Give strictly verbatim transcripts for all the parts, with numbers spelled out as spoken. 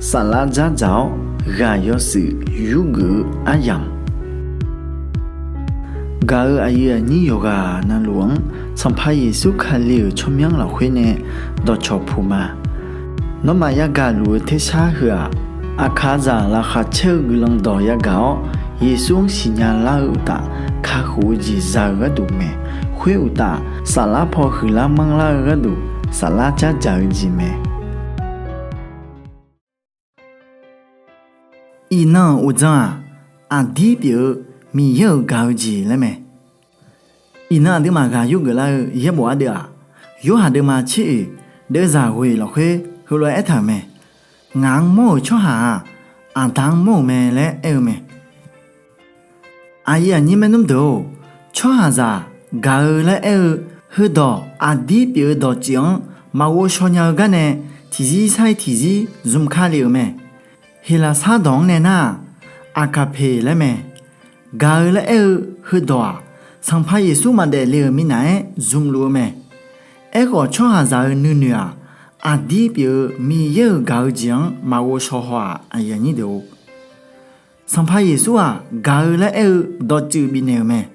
Saflar dzardzaq-awr ghaq yawshuif yurgeuf-eu aryamq, gaq-euq aqyuif aqnyir yawqghaq navluf-anr Sanqpaq Yeqsur Kali-euq tsawrmyanr lafkhoer nae dawqcawq puq ma. Nawmaf yagaq luf-eu tersar heu-aq, aqkaqzaq laqkhaq caer-eu guiqlanq dawq yagaq-awr, Yeqsur-anr siqnya lar-eu uqtaf, kakhof-eu jeq za-eu gharduq mae. Khoer uqtaf, saflar paw huiqlar manrlar-eu gharduq, saflar dzardzaq-eu jeq mae. Iqnan-euq uqdzan-aq, aqdir pyeuf-eu Miqyaer-euq gaq-eu jeq laer mae. Iqnan aqduimaf ghaq yurgeuf lar-eu yaerbof ardeuv-aq, Yorhaq deuvma tser oeq deuvzaq ghoeq lafkhoer heulof-aer aertaq-euq mae. Ngaq-anr mawr-euq tsawrhaq-aq, Aqda-anr mawr-euq mae laer aer-eu mae. Aqyuif aqnyir maernmr deuq-or, tsawrhaqzaq gaq-eu laer aer-eu heudawq aqdir pyeuf-eu dawqtsuif-anr maqghov shaw nya-eu garnae, tiqzir sar-ir tiqzir zmq ka lef-euq mae. Heqlaqsar dawq-anr nae nar-aq, aqkaqpeq laer mae. Gaq-eu laer aer-eu heudawq-aq, Sanqpaq Yeqsur maqdaef le-euq minav-aer zmqluf-eu mae. Aerkhawf, tsawrhaqzaq-eu nuinoeq-aq, aqdir pyeuf-eu Miqyaer-euq gaq-eu jeq-anr maqghov shaw haw-aq. Sanqpaq Yeqsur-aq, gaq-eu laer aer-eu dawqtsuif bifnaeq-euq mae.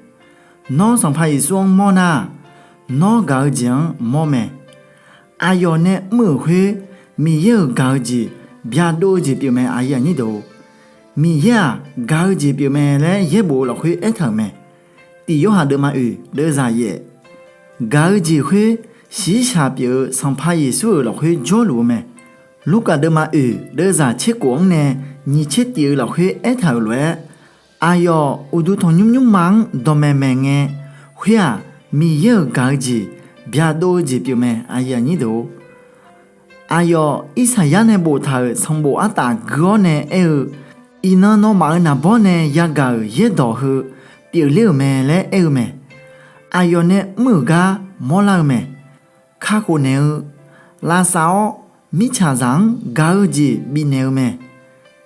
Nawr Sanqpaq Yeqsur-anr mawr nar-aq, nawr gaq-eu jeq-anr mawr mae. Aqyawf nae mr-euq khoer Miqyaer-euq gaq-eu jeq byaqdov-eu jeq pyeufmae. Miqyaer-aq, gaq-eu jeq pyeufmae laer yaerbof-eu lafkhoer aertaq-euq mae. Tiq Yorhaq deuvma oeq deuvzaq yaef, gaq-eu jeq khoer shiqshaq pyeuf-eu Sanqpaq Yeqsur-euq lafkhoer jawrluf-eu mae. Lurkaf deuvma oeq deuvzaq tser khof-anr nae nyiq tser tif-eu lafkhoer aertaq-euq lof-aer, aqyawf uqduq tanqnymr nymrma-anr dawqmaeq maeq ngae, khoer-aq, Miqyaer-euq gaq-eu jeq byaqdov-eu jeq pyeufmae. Aqyawf-euq Irsaqyar nae boftaq-euq sanqbof artaf guir-awr nae aer-eu, Iqnan nawmaf-euq naqbawr nae yagaq-euq yaerdawq heu pyeufler-euq mae laer aer-eu mae. Aqyawf nae mr-euq gar mawrlar-eu mae. Kakhof naeq-eu, lavsav-awr mirtsaqzaq-anr gaq-eu jeq bifnaeq-eu mae.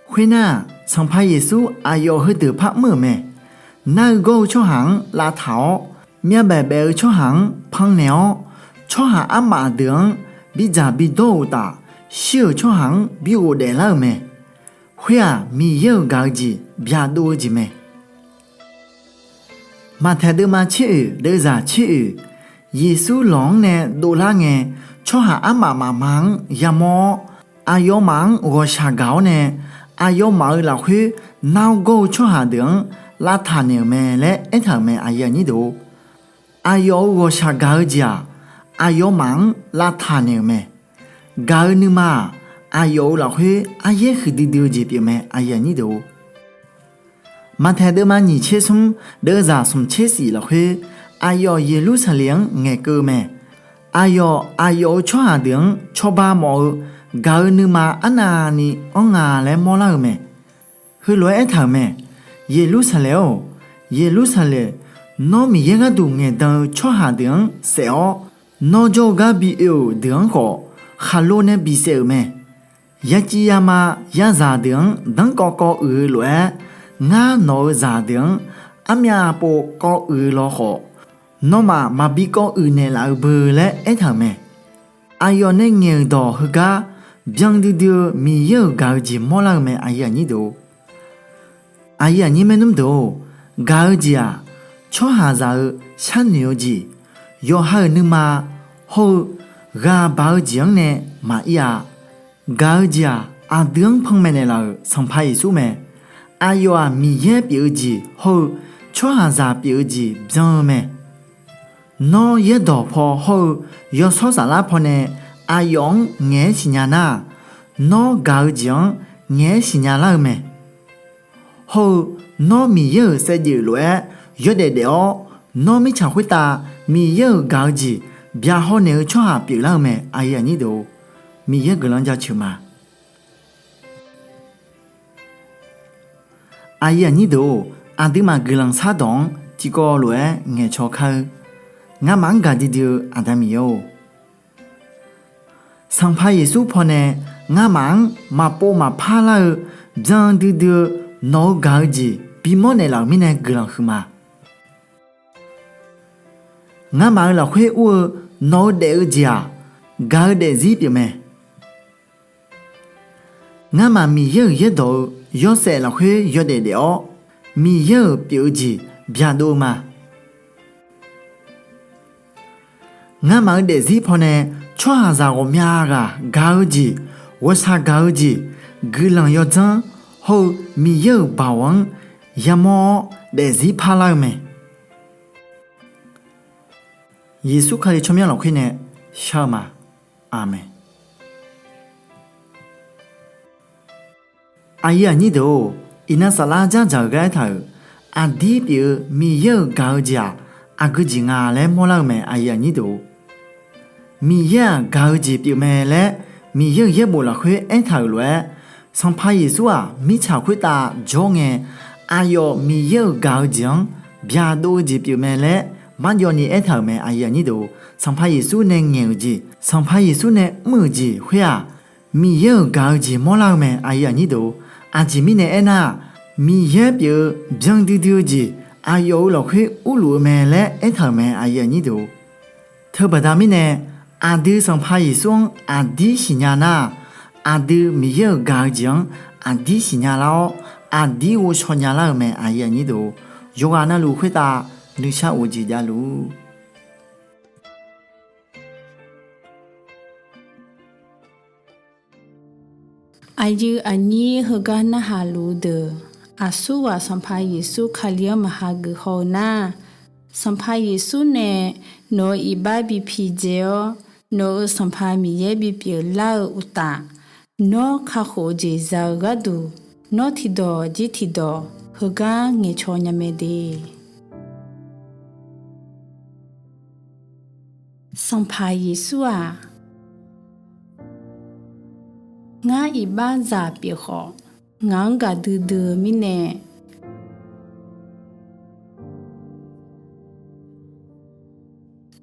Khoernar-aq, Sanqpaq Yeqsur aqyawf heudeuq par mr-euq mae. Nar-eu gawr-eu tsawrhaq-anr lavtaq-awr, myavbaef baef-eu tsawrhaq-anr pannaeq-awr, tsawrhaq armaf deuq-anr bidzaq bidawr-eu uqtaf, shir-euq tsawrhaq-anr bi ghofdaef lar-euq mae. Khoer-aq, Miqyaer-euq gaq-eu jeq byaqdov-eu jeq mae. Maqtaeq deuvma tser oeq deuvzaq tser oeq, Yeqsur lawq-anr nae dovlar ngae, tsawrhaq armaf mafma-anr yamawr-awr, aqyawfmaf-anr ghawqshaq gaq-awr nae, aqyawfmaf-euq lafkhoer nar-awr gawr-eu tsawrhaq deuq-anr lavtaq naeq-euq mae laer aertaq-euq mae. Aqyawf-euq ghawqshaq gaq-eu jeq-aq, aqyawfmaf-anr lavtaq naeq-euq mae. Gaq-eu nuima-aq, aqyawf-euq lafkhoer aryaer huiqdui dui-eu jeq pyeufmae. Maqtaeq deuvma nyiq tser smr deuvzaq smq tser shif lafkhoer, aqyawf Yeqlursaqlaeq-anr ngaeqkeuv-eu mae. Aqyawf, aqyawf-euq tsawrhaq deuq-anr cawba mawf-eu gaq-eu nuima arnavni anr nga laer mawrlar-eu mae. Heulof-aer aertaq-euq mae. Yeqlursaqlaeq-or, Yeqlursaqlaeq, nawr Miqyaer gharduq ngaeqdan-eu tsawrhaq deuq-anr saef-awr, nawr jawr-eu gar bi oe-euq deuq-anr khawf, khaqlo nae bisaef-euq mae. Yaciv yama yazaq deuq-anr danrkawv kawv uiq-eu lof-aer, ngar nawq-euq zaqdeuq-anr armyav pov kawv uiq-eu law khawf, nawmaf maqbi kawv uiq naeqlaf-eu beu laer aertaq-euq mae. Aqyawf nae ngaeq-euq dawq heugar byan duidui-eu Miqyaer-euq gaq-eu jeq mawrlar-eu mae. Aqyuif aqnyir maernmr deuq-or, gaq-eu jeq-aq, tsawrhaqzaq-eu sharnoeq-eu jeq, yawqha-euq nuima hawr-eu ghaq baq-eu jeq-anr nae maqir-a. Gaq-eu jeq-aq, aqdui-anr panmaeq naeqlaf-euq Sanqpaq Yeqsur mae. Aqyawf-aq, Miqyaer pyeuf-eu jeq hawr-eu tsawrhaqzaq pyeuf-eu jeq byan-eu mae. Nawr yaerdawq paw hawr-eu yawshawr saflar pawnae aqyawf-anr ngaeq-aer siqnya nar-aq, nawr gaq-eu jeq-anr ngaeq-aer siqnya lar-eu mae. Hawr-eu nawr Miqyaer-euq saevdzeuf lof-aer yawdaef daef-awr, nawr mirtsaq khoertav Miqyaer-euq gaq-eu jeq byaqhaw naeq-eu tsawrhaq pyeuflar-eu mae. Miqyaer guiqlanq jaceuq ma. Aqyuif aqnyir deuq-or, aqduimaf guiqlanq shardawq-anr tiqkawv lof-aer ngaeqcaw kar-eu. Ngamaf-anr gaqdui dui-eu Aqda Miqyaer-or, Sanqpaq Yeqsur pawnae ngamaf-anr maqpov maqpar lar-eu byan duidui-eu nawq-eu gaq-eu jeq bimawr naeqlaf-euq mirnae guiqlanq huiqma. Ngamaf-euq lafkhoer ur-eu nawq-eu daef-eu jeq-aq, gaq-eu daefzir pyeufmae. Ngamaf Miqyaer-euq yaerdawq-eu yawshaef lafkhoer yawdaef daef-awr, Miqyaer-euq pyeuf-eu jeq byaqdov-eu ma. Ngamaf-eu daefzir pawnae tsawrhaqzaq ghawqmya ghaq gaq-eu jeq, ghawqshaq gaq-eu jeq, guiqlanq yawdzanr hawr-eu Miqyaer-euq baoq-anr yamawr-awr daefzir parlar-eu mae. Yeqsur Kali tsawrmyanr lafkhoer nae shar-eu ma. Aqmeq. Aqyuif aqnyir deuq-or, iqnan saflar dzardzaq-euq gar aertaq-euq, aqdir pyeuf-eu Miqyaer-euq gaq-eu jeq-aq, aqgeu jeq nga laer mawrlar-eu mae. Aqyuif aqnyir deuq-or, Miqyaer-aq gaq-eu jeq pyeufmae laer Miqyaer-euq yaerbof lafkhoer aertaq-euq lof-aer, Sanqpaq Yeqsur-aq mirtsaq khoertav jawr ngae, aqyawf Miqyaer-euq gaq-eu jeq-anr byaqdov-eu jeq pyeufmae laer marjawvni aertaq-euq mae. Aqyuif aqnyir deuq-or, Sanqpaq Yeqsur nae ngaeq-euq jeq, Sanqpaq Yeqsur nae mr-euq jeq khoer-aq, Miqyaer-euq gaq-eu jeq mawrlar-eu mae. Aqyuif aqnyir deuq-or, aqjeq mirnae aernar-aq, Miqyaer pyeuf-eu byandui dui-eu jeq aqyawf-euq lafkhoer urluf-eu mae laer aertaq-euq mae. Aqyuif aqnyir deuq-or, teubaqda mirnae, aqdui Sanqpaq Yeqsur-anr aqdir siqnya nar-aq, aqdui Miqyaer-euq gaq-eu jeq-anr aqdir siqnya lar-awr, aqdir ghovshaw nya lar-eu mae. Aqyuif aqnyir deuq-or, yawqghaq navluf khoertav nuishar of-eu jeq javluf. Aqyuif aqnyir heugar narhaq luf-eu deuq, aqsurghaq Sanqpaq Yeqsur Kali-anr maqha geuf haw-eu nar, Sanqpaq Yeqsur nae nawq-euq iqbax bi pidzae-awr, nawq-euq Sanqpaq Miqyaer bipyeuf lar-eu uqtaf, nawr kakhof-eu jeq za-eu gharduq, nawr tiqdawq jir tiqdawq heugar ngaeqcaw nya mae de. Sanqpaq Yeqsur-aq, ngar iqbaxzaq pyeuf khawf, ngaq-anr gaqdui dui-eu mirnae,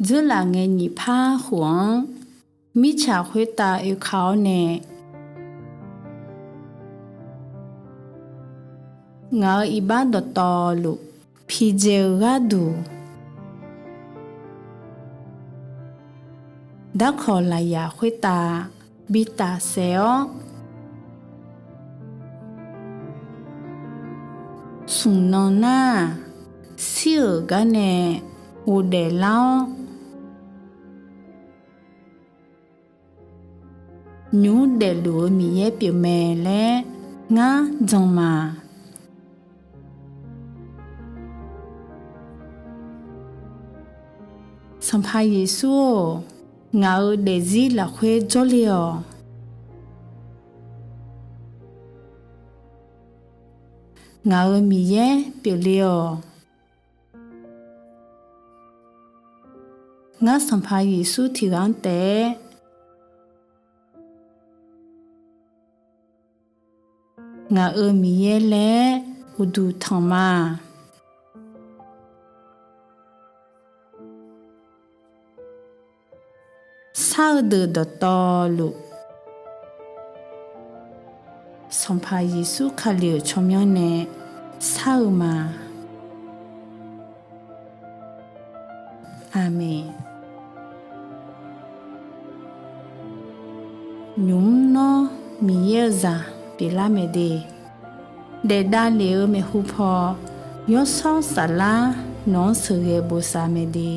dzeurlaf ngae nyiq par khof-anr mirtsaq khoertav oeka-awr nae, ngaq-euq iqbax dawqtawvluf pidzae-eu gharduq, darkawq lafyaq khoertav bi tafsaef-awr, smq nan nar-aq, shir-euq gar nae ghofdaef lar-awr, nymq mr daefluf-eu Miqyaer pyeufmae laer ngar jan ma. Sanqpaq Yeqsur-or, ngaq-euq daefzir lafkhoer jawrle-awq. Ngaq-euq Miqyaer pyeufle-awq. Ngar Sanqpaq Yeqsur tiqghaq-anr taef-aer ngaq-euq Miqyaer laer uqduq tanq ma. Shar-eu deuq dawqtawvluf, Sanqpaq Yeqsur Kali-euq tsawrmyanr nae shar-eu ma. Aqmeq. Nymq mr nawr Miqyaer-eu zaq pyeuflar mae de. Daef davlef-eu maeqhu paw, Yawshawr Saflar nawq-anr sheuqghae bosav mae de.